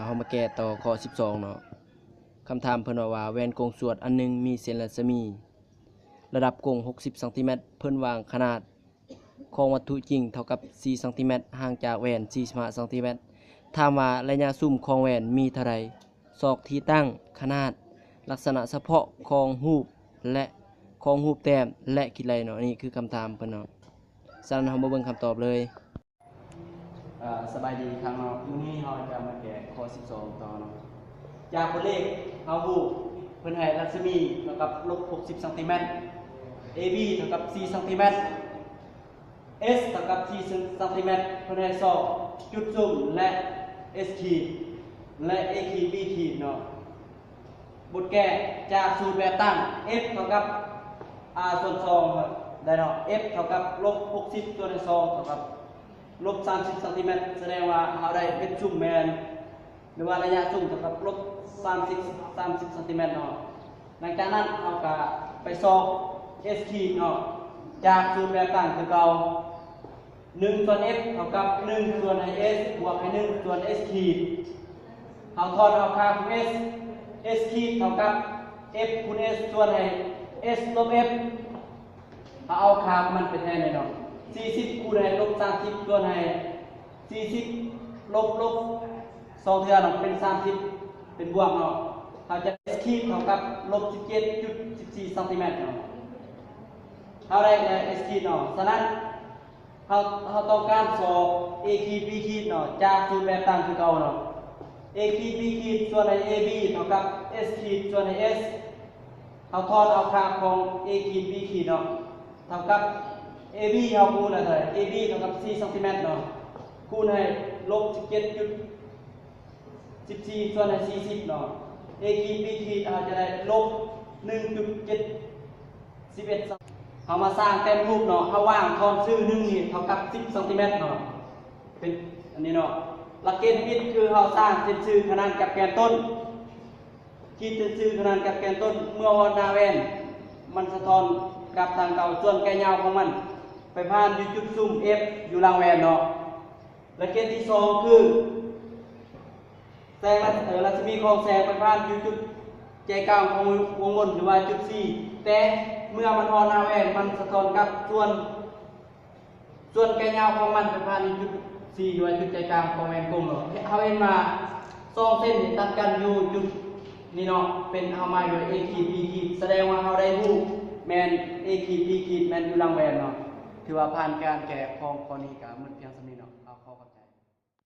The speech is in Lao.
ເຮົາມາແກ້ຕໍ່ຂໍ້ສິບສອງເນາະ. ຄຳຖາມເພິ່ນເວົ້າວ່າ ແຫວນກົງສວດອັນໜຶ່ງມີເສັ້ນລັດສະໝີລະດັບກົງຫົກສິບຊັງຕີແມັດ, ເພິ່ນວ່າງຂະໜາດຂອງວັດຖຸຈິງເທົ່າກັບສີ່ຊັງຕີແມັດ, ຫ່າງຈາກແຫວນສີ່ສິບຫ້າຊັງຕີແມັດ. ຖາມວ່າໄລຍະຊຸມຂອງແຫວນມີເທົ່າໃດ? ຊອກທີ່ຕັ້ງ, ຂະໜາດ, ລັກສະນະສະເພາະຂອງຮູບ ແລະ ຂອງຮູບແຕ້ມ ແລະ ຄິດໄລ່ເນາະ. ນີ້ຄືຄຳຖາມເພິ່ນເນາະ. ສະນັ້ນເຮົາມາເບິ່ງຄຳຕອບເລີຍ. ເອີ ສະບາຍດີອີກຄັ້ງເນາະ. ມື້ນີ້ເຮົາຈະມາແກ້ຂໍ້ສິບສອງຕໍ່ເນາະ. ຈາກບົດເລກເຮົາຮູ້ ເພິ່ນໃຫ້ລັດສະໝີເທົ່າກັບລົບຫົກສິບຊັງຕີແມັດ, ເອບີເທົ່າກັບສີ່ຊັງຕີແມັດ, ເອສເທົ່າກັບສີ່ຊັງຕີແມັດ, ເພິ່ນໃຫ້ຊອກ, ຈຸດຊຸມ ແລະ ເອສຂີດ ແລະ ເອຂີດ ບີຂີດເນາະ. ບົດແກ້ຈາກສູດແບບຕັ້ງ ເອັຟເທົ່າກັບ ອາ ສ່ວນສອງໄດ້ເນາະ. ເອັຟເທົ່າກັບລົບຫົກສິບສ່ວນໃຫ້ສອງເທົ່າກັບລົບສາມສິບຊັງຕີແມັດ, ສະແດງວ່າເຮົາໄດ້ເປັນຊຸມແມ່ນ ຫຼືວ່າໄລຍະຊຸມເທົ່າກັບລົບສາມສິບ ສາມສິບຊັງຕີແມັດເນາະ. ຫຼັງຈາກນັ້ນເຮົາກະໄປຊອກເອສຂີດເນາະ ຈາກສູດແບບຕັ້ງຄືເກົ່າ. ໜຶ່ງສ່ວນເອັຟເທົ່າກັບໜຶ່ງສ່ວນໃຫ້ເອສ ບວກໃຫ້ໜຶ່ງສ່ວນເອສຂີດ. ເຮົາຖອນເອົາຄ່າຂອງເອສ, ເອສຂີດເທົ່າກັບເອັຟຄູນເອສສ່ວນໃຫ້ເອສລົບເອັຟ. ເຮົາເອົາຄ່າຂອງມັນໄປແທນເລີຍເນາະ. ສີ່ສິບຄູນໃຫ້ລົບສາມສິບສ່ວນໃຫ້ສີ່ສິບລົບລົບສອງເທື່ອເນາະ ເປັນສາມສິບ ເປັນບວກເນາະ. ເຮົາຈະ ເອສຂີດເທົ່າກັບລົບສິບເຈັດຈຸດສິບສີ່ຊັງຕີແມັດເນາະ. ເຮົາໄດ້ແລ້ວເອສຂີດເນາະ. ສະນັ້ນ ເຮົາ ເຮົາຕ້ອງການຊອກເອຂີດ ບີຂີດເນາະ ຈາກສູດແບບຕັ້ງຄືເກົ່າເນາະ. ເອຂີດ ບີຂີດສ່ວນໃຫ້ເອບີເທົ່າກັບເອສຂີດສ່ວນໃຫ້ເອສ. ເຮົາຖອນເອົາຄ່າຂອງເອຂີດ ບີຂີດເນາະ ເທົ່າກັບເອບີ ເຮົາຄູນໃຫ້ເທົ່າໃດ? ເອບີເທົ່າກັບສີ່ຊັງຕີແມັດເນາະ ຄູນໃຫ້ລົບສິບເຈັດຈຸດສິບສີ່ສ່ວນໃຫ້ສີ່ສິບເນາະ. ເອຂີດ ບີຂີດ ເຮົາຈະໄດ້ລົບໜຶ່ງຈຸດເຈັດສິບເອັດ. ເຮົາມາສ້າງແຕ້ມຮູບເນາະ. ເຮົາວາງຖອນຊື່ໜຶ່ງນີ້ເທົ່າກັບສິບຊັງຕີແມັດເນາະ ເປັນອັນນີ້ເນາະ. ຫຼັກເກນທຳອິດຄືເຮົາສ້າງເສັ້ນຊື່ຂະໜານກັບແກນຕົ້ນ. ຂີດເສັ້ນຊື່ຂະໜານກັບແກນຕົ້ນ ເມື່ອຮອດໜ້າແຫວນ ມັນສະທ້ອນກັບທາງເກົ່າ. ສ່ວນແກນຍາວຂອງມັນໄປຜ່ານຢູ່ຈຸດຊຸມເອັຟຢູ່ຫຼັງແຫວນເນາະ. ແລະ ເກນທີສອງຄື ແສງລັດ ເອີ ລັດສະໝີຂອງແສງໄປຜ່ານຢູ່ຈຸດໃຈກາງຂອງວົງມົນ ຫຼືວ່າຈຸດຊີ. ແຕ່ເມື່ອມັນຮອດໜ້າແຫວນ ມັນສະທ້ອນກັບສ່ວນ ສ່ວນແກນຍາວຂອງມັນໄປຜ່ານຢູ່ຈຸດຊີ ຫຼືວ່າຈຸດໃຈກາງຂອງແຫວນກົງເນາະ. ເຮົາເຫັນວ່າສອງເສັ້ນນີ້ຕັດກັນຢູ່ຈຸດນີ້ເນາະ ເປັນ ເຮົາໝາຍດ້ວຍເອຂີດ ບີຂີດ ສະແດງວ່າເຮົາໄດ້ຮູ້ແມ່ນເອຂີດ ບີຂີດ ແມ່ນຢູ່ຫຼັງແຫວນເນາະ. ຖືວ່າຜ່ານການແກ້ຂອງຂໍ້ນີ້ກະໝົດພຽງ